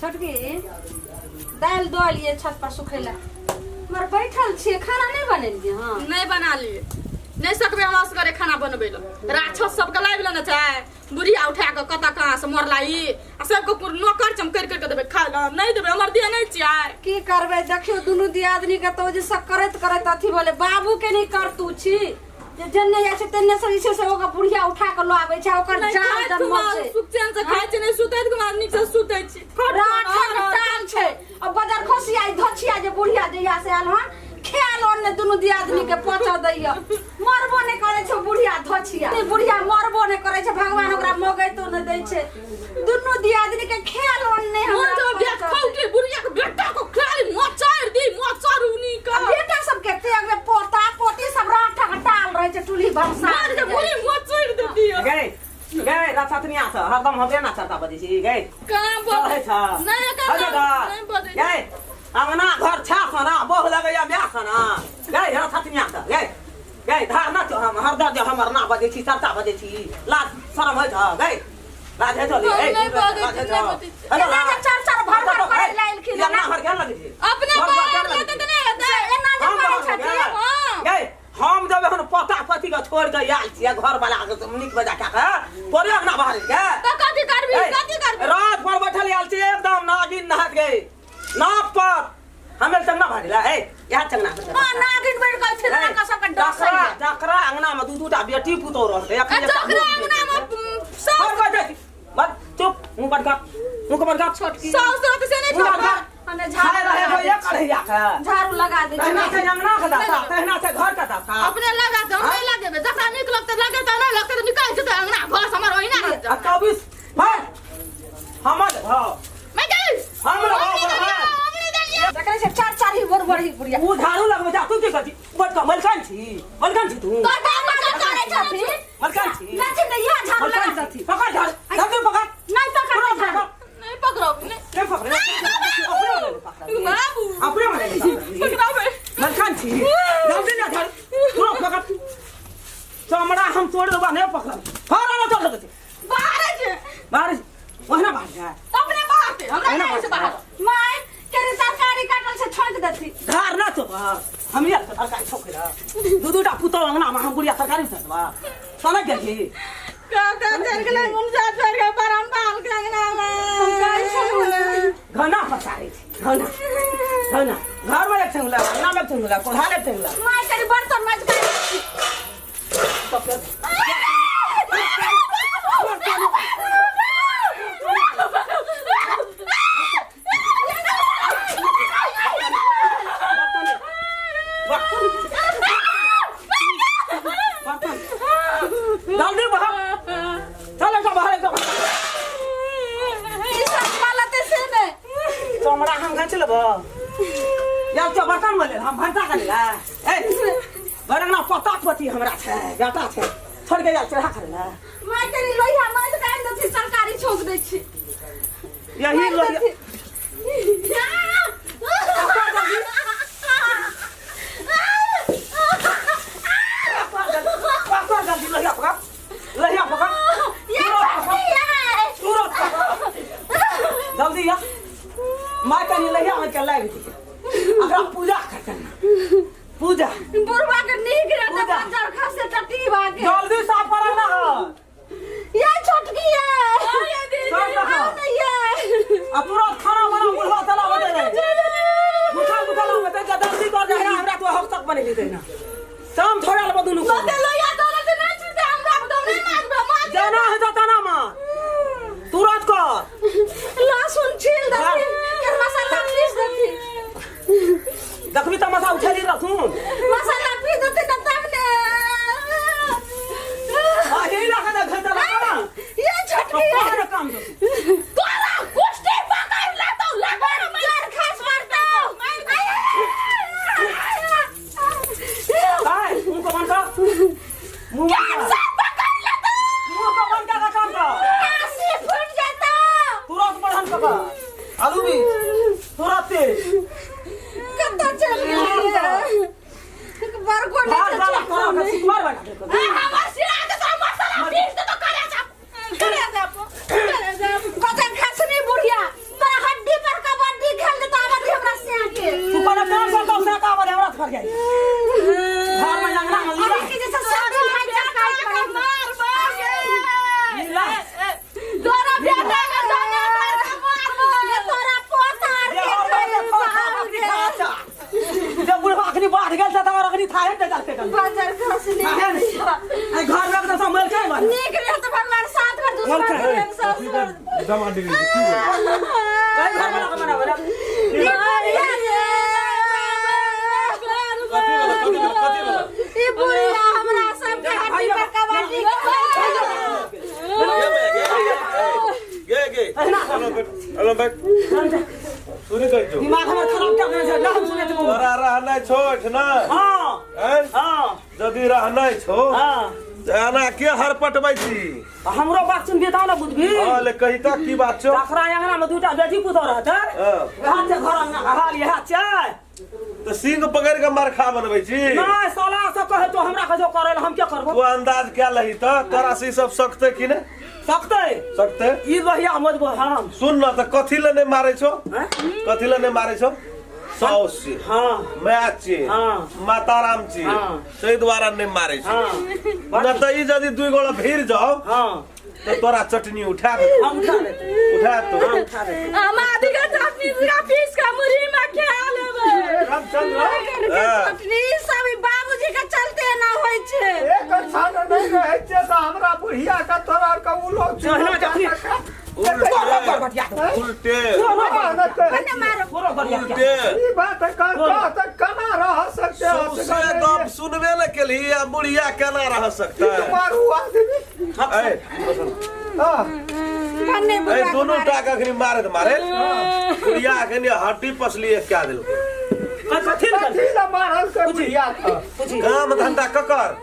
छोटकी दालि दऽ एलियै छत पर सुखै लए मगर बैठल छियै खाना नहि बनेलियै हँ नहीं बना लिए नहीं सकबे हम असगरे खाना बनबै लए राक्षस सबके लाबि लेने छै बुढ़िया उठा कऽ कतऽ कहाँ से मरला ई आ सबके नौकर चम करि करि कऽ देबै खाय लए नहीं देबै हमर देह नहीं छियै की करबै देखियौ दुनू दियादनी के तऽ ओ जे सब करैत करैत अथी भेलै बाबू के नहि करतू छी जे जन्ने जाइ छै तेन्ने से जे छै से ओकर बुढ़िया उठा कऽ लऽ आबै छै आ ओकर नहीं जाल खाइत जन्मल खुमा छै सुख चैन से खाइ छी नहीं सुतैत खुमा नीक से सुतै छी राखल टाल छै आ बदर खसिया ई धछिया जे बुढ़िया जहिया से आयल हन खायल ओन्ने दुनू दियादनी के पचऽ दैया मरबो नहि करै छै बुढ़िया धछिया ई बुढ़िया मरबो नहि करै छै भगवान ओकरा मगैतो नहि दै छै दुनू दियादनी के खायल ओन्ने मोन हमरा जो बेट पचऽ दै। खौके बुढ़िया के बेटा को खाली मचार दी मचार उनी का आ बेटा सब कते अगले पोता पोती सब राठक टाल रहै छै टुली भमसा मार के बुढ़ी मचार दे दियो गए गए रथतनिया से हरदम हमरे ना चर्चा बजै छी गए कहाँ चढ़ै बोल छ नहीं एकर हजो नाम नहीं बजै गए अंगना घर छा खाना बहु लगैया ब्याह खाना गए रथतनिया से गए गए धार ना हम हरदम जे हमर ना बजै छी चर्चा बजै छी लाज शरम होइ छ गए लाज होइ छ हम गए नहि बजै छी, नहि बजै छी। हेलो एना जे चार चार भर भर करै लए एलखिन अंगना घर केहन लगै छै अपने घर बाहर केहन लगै लेते छै? तऽ नहि हेतै एना जे हम करै बाहर छथिन गेल। हाँ। गए हम जब एखन पोता पोती के छोड़ के आयल छियै घर वाला के नीक बजा के तोरे अंगना बाहर के तऽ कथी करबी कथी करबी रात भर बैठल आयल छियै एकदम नागिन नहात गए नाक पर हमे चंगना भारी ला ए यहाँ चंगना हां नागिन बैठ के फिर ना का सबके डर डकरा डकरा अंगना में दू दूटा बेटी पुतोह रहतै आ अखन जकरा अंगना में सब साउस कह दे बस चुप मुंह बंद कर मुंह को बंद कर छोटकी साउस रहतै से नहीं मुंह बंद छोड़बै कर हमे खाए झाड़ू रहे लगा हो दै एक अढ़ैया के झाड़ू लगा दै तहिना छी छै अंगना के दाता तहिना छै घर के दाता अपने लगा दे हम नहीं लगेबै जकरा नीक लगतै लगेतै नहि लगतै तऽ निकालि जेतै अंगना घर से हमर ओहिना रह आ 24 भाई हमर हँ मैं गई हम रहब, हम नहीं देलियै, हाँ। हम नहीं देलियै। जकरे से चार चार ही बोर बड़ी बुढ़िया उ झाड़ू लगबै जा तू की करती बड़ का मलकान छी मलकान छी तू तो बाबा के करे छथिन मलकान छी लछी ने यहाँ झाड़ू लगा मलकान देथिन छी पकड़ झाड़ू जल्दी पकड़ नहीं पकड़ पकड़ नहीं पकड़ब नहीं नहीं पकड़ अपने वाले पकड़ बाबू अपने वाले पकड़ पकड़ाबै मलकान छी जल्दी ना झाड़ू तुरंत पकड़ चमड़ा हम तोड़ देबा नहीं पकड़ फर ना तोड़ देबै बाहर छै बाहर ओहिना बाहर जा अपने बाहर छै हमरा ओहिना नहि छै बाहर बाहर माय के तरकारी काटल छै छोंक देथिन धार ना चोप हम यार तरकारी छोक रे दू दूटा पुतौ अंगना में हम बुढ़िया तरकारी छतवा सनक गेली काका चल गेलै मुंजा चढ़ के बरम बाल के अंगना में हम कहै छलहुँ घना पसारै छी घना घना घर में एक ठेंगला अंगना में एक ठेंगला कोढ़ा एक ठेंगला माय करी बर्तन माज कर जल्दी बाहर चल एक बाहर एक ई सब पालते से ने चमड़ा हम घाँच लेब यार चो बर्तन में ले हम भनसा कर ले ए बरंगना पता पति हमरा छै बेटा छै छोड़ के जा चढ़ा कर ले माय करी लोहिया माज काट देथिन तरकारी छोंक दै छी यही लोहिया पकड़ जल्दी लोहिया पकड़ लोहिया पकड़ तुरंत पकड़ जल्दी या माय कनी लोहिया में के लाबि दिहे अकरा पूजा करतन पूजा बुढ़वा के नीक रहते पूजा। बंजर खसे टटी भागे जल्दी साफ करना ना ये छोटकी है साफ रखो। आओ नहीं ये आ तुरंत खाना बना बुढ़वा चला बजे रे भूखा भूखा लगे ते जल्दी कर जा हमरा तो हक तक बनेली देना शाम थोड़ा लेबो दुनू को ओते लोहिया दौलत नहीं छूटे हमरा को नहीं मारबे मार जाना है तो तना मार तुरंत कर लहसुन छील देथिन के मसाला पीस देथिन देखबी तऽ मसा उछेली रहथुन मसाला पीस देथिन तऽ तब ने आ यही लगा ना घंटा लगा ना ये तो छोटकी कौन काम दो तोरा कुश्ती पकड़ लेतौ लगड़ मार खास मारतौ काय मुंह को बंद कर मुंह बंद कर पकड़ लेतौ मुंह को बंद कर काम कर काशी फूट जेतौ तुरंत बढ़न कर आलू भी तुरंत कतऽ चल गेलियै बड़को नहि भात छै वाला छोटको करा के नहि। सिकवार बना दे हमर सिरा के तोरा मसाला पीस देतौ करे जा करे जा करे जा जाई घर में अंगना में लीला अभी के जैसा सब दिन भाई चटकाइत रहै। लीला तोरा बेटा के जाने मार के मारबो। ये तोरा पोता आर ये के और बात बाप खा खा रे। खा खा जब बुढ़वा अखनी बाढ़ गेल त तोरा अखनी थाहे ते जाते कल बाजार खसली थाहे आई घर में एकदम संभल के मार नीक रहे तो भगवान साथ में दुश्मन बोल के ससुर दमा डिग्री की भेल? कई घर वाला के मना बोला ई बुढ़िया रे। कथी भेल कथी भेल कथी भेल ई बुढ़िया हमरा सबके हड्डी पर कबड्डी गे गे हेलो बैठ हेलो बैठ सुनी कहै छौ दिमाग हमर खराब कर देने छै ना हम सुने छौ तोरा रहनाइ छौ एहिठिना हां आँय? हां यदि रहनाइ छौ हां तऽ एना के हर पटबै छी हमरो बात सुनबी तब ने बुझबी हँ ले कही तऽ की बात छौ तकरा अंगना में दूटा बेटी पुतोह रहतै हँ। वएह छै घर अंगना हाल इएह छै तऽ सिंह पकड़ि कऽ मरखा बनबै छी नहि साला सब कहै तो हमरा कहियो करै लए हम के करबो तू अंदाज क्या लही तऽ तोरा से ई सब सकतै कि नहि सकतै सकतै ई लोहिया मजबो हम सुन न तऽ कथी लए नहि मारै छौ हैं? कथी लए नहि मारै छौ साउस छी हाँ माय छी हाँ। माताराम छी हाँ। ताहि दुआरे नहि मारै छी हाँ न तऽ ई यदि दुई गोड़ा भीड़ जाओ हाँ तऽ तोरा चटनी उठा देतौ हम उठा लेते उठा देतौ हाँ उठा लेते हम आदि के चटनी पूरा पीस के मुरही में खा लेबै रामचंद्र हाँ। चटनी सब ई बाबूजी के चलते एना होइ छै एक क्षण नहि रहै छै तऽ हमरा बुढ़िया के तोरा आरके ओ लोग जहना जखनी तोरो पर बटिया उल्टे कन्ने मारो तोरो बढ़िया उल्टे ई बात कर तऽ केना रह सकते हो सौंसे गप सुनबे न केलही आ बुढ़िया केना रह सकता है मारू आदमी ऐ, हाँ कन्ने ऐ बुढ़ा के दोनों मारे। टा के अखनी मारे मारे बुढ़िया अखनी हड्डी पसली एक क्या देलकै कथी लए कथी लए मारल के बुढ़िया के पूछी काम धंधा ककर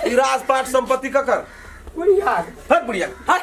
ई राजपाट संपत्ति ककर बुढ़िया हट बुढ़िया हाय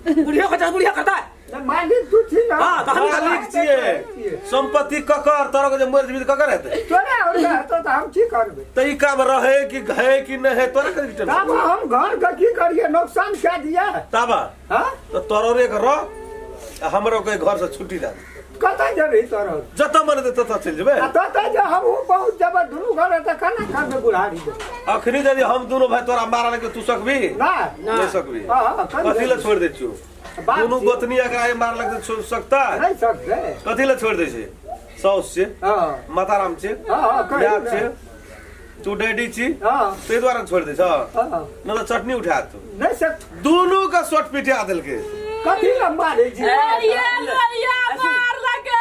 बुढ़िया का बुढ़िया करता है के मालिक तू छी ना हाँ, तऽ हम मालिक छियै संपत्ति ककर तोरा के जे मरि जेबही तऽ ककर हेतै तोरा और रहतो तऽ हम की करबै तऽ ई काम रहे कि है कि नहि है तोरा कथी तब टेंशन हम घर के की करिए नुकसान क्या दिया ताबा हाँ तऽ तोरो रे घर रह आ हमरो के घर से छुट्टी दे दे। कतऽ जेबही तोरा जतऽ मन हेतै ततऽ चलि जेबै आ ततऽ जे हमहूँ बहुत जेबै दुनू घरे तऽ केना करबै बुढ़ारी के अखनी यदि हम दुनू भाई तोरा मारा लगे तू सकबी नहि नहीं सकबी हाँ, हाँ, कथी लए छोड़ दै छियौ बाप दुनू छी। गोतनी अगर आइ मार लगतै छोड़ सकता नहीं सकते कथी लए छोड़ दै छै साउस छै हाँ माताराम छै हाँ, हाँ, कही माय ने। छै तू डैडी छी हाँ ताहि दुआरे छोड़ दै छ हाँ नहि तऽ चटनी उठा तू नहीं सक दुनू के सोट पिटिया देलकै कथी लए मारै छी ये लोहिया मार लगे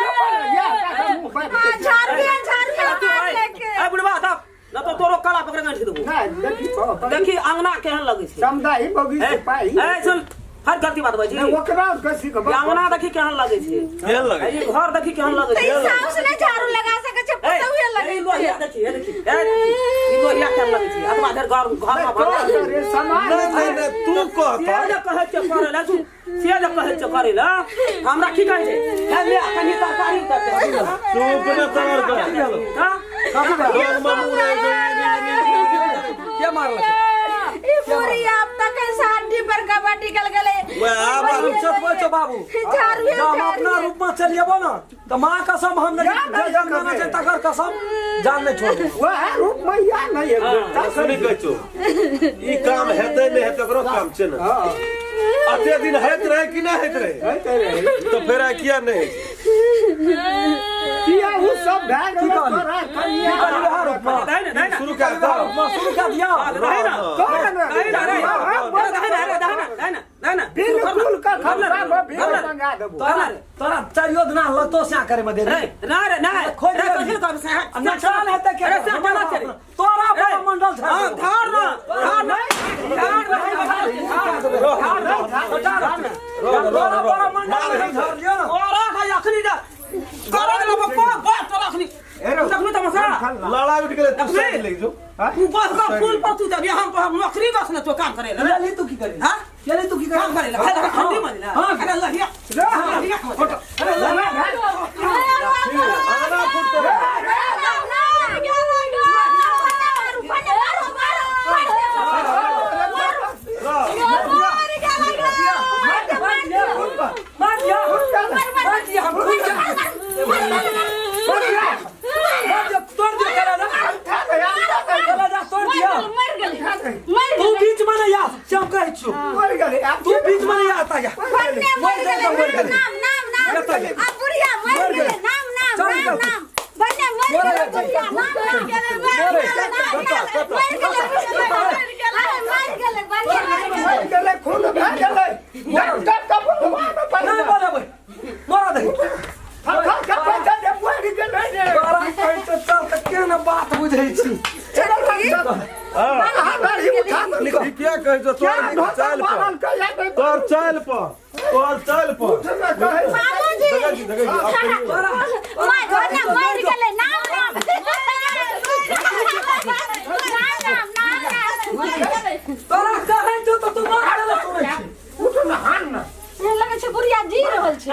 आ, झाड़िए झाड़िए मार लेके ए बुढ़वा तब न तो तोरो कला पकड़ के देबो नहीं देखी तो देखी अंगना केहन लगै छै समुदाय बगी ए से पाई ए सुन हर गलती बात बाजी नहीं ओकरा के सीखब अंगना देखी केहन लगै छै केहन लगै ए, ई घर देखी केहन लगै तऽ छै ई साउस नहि झाड़ू लगा सकै छै ए, पुतहुए ए, लगै ई लोहिया छै देखी ए देखी ए देखी ई लोहिया केहन लगै छै अतबा धरि घर घर में भरल छै। रे समाज नहि नहि नहि तू से कहता जे कहै छै करै लए सुन से जे कहै छै करै लए हमरा की कहै छै हे ले कनि तरकारी उतर दे चुप ने तोहर के हाँ? तोहर मामू रहै छै। के मारलक ई बुढ़िया अब तक ऐसा हड्डी पर कबड्डी गल गेलै वएह बात बाबू चतबै छौ बाबू झाड़ुए जब हम अपना झाड़ुए रूप में चलि जेबो ना तऽ माँ कसम हम या नहीं नहीं जे जान माना छै तकर कसम जान नहीं छोड़ देबो। वह रूप में या नहीं एक बेटा सुनी कहै छौ ई काम हेतै नहि हेतै ओकरो काम छै ने हाँ अते दिन होइत रहै कि नहि होइत रहै होइते रहै तऽ फेर आइ किया नहि होइ छै किया उ सब भए की गेलै कहली? तोरा कनिया की कहली वएह रूप में? दही ने दही ने शुरू कए दऽ वएह रूप में शुरू कए दिया दही ने कौन रे? दही ने दही ने दही ने दही ने दही ने दही ने बिल्कुल का खर्चा में भी मंगा देबो तोरा तोरा चारियो दिना लगतो स्या करे में देरी रे ना रे ना खोज रे लेबही। कथी कर से आ नुकसान हेतै के अरे से केना चली तोरा बड़ा मंडल छै हां धार ना धार ना धार ना धार ना तोरा बड़ा मंडल छै धर लियो ना तोरा का अखनी जा करे ना बप्पा बात तोरा अखनी तखनी तमाशा लड़ाई उठि गेलै तू साइड लागि जो तू बस का फूल पर तू जब हम पर नौकरी बस ना तो काम करे ला चली तू की करी हां चली तू की करी काम करे ला खाली ठंडी मरी ला हां अरे लहिया लहिया अरे लहिया अंगना फुटतै मार दिया मार दिया हम खुल के मार दिया तोड़ दिया करा ना बीच में नहीं आता या भन्ने मरि गेलै मरि गेलै। नाम नाम नाम कतऽ गेलै? आ बुढ़िया मरि मरि गेलै गेलै। नाम नाम चल नाम निकल। नाम भन्ने मरि मरि गेलै गेलै। बुढ़िया नाम नाम मरि गेलै नाम नाम मरि गेलै मरि गेलै मरि गेलै भन्ने मरि गेलै मरि गेलै खून भए गेलै डॉक्टर के बोलबा ने नहीं पड़लै बोलेबै मरा दे थर के पैसा दे मरि गेलै रे तोरा कहै छौ चल तऽ केहन बात बुझै छी निकल ई किया कहै छौ क्या तोहर चालि पर तोहर चालि पर तोहर चालि पर बाबूजी देखै छी देखै छी आब कहियौ। माय भन्ने मरि गेलै नाम नाम नाम नाम नाम नाम तोरा कहै छौ तऽ तू मार देले सुनै छी लगै छै बुढ़िया जी रहल छै।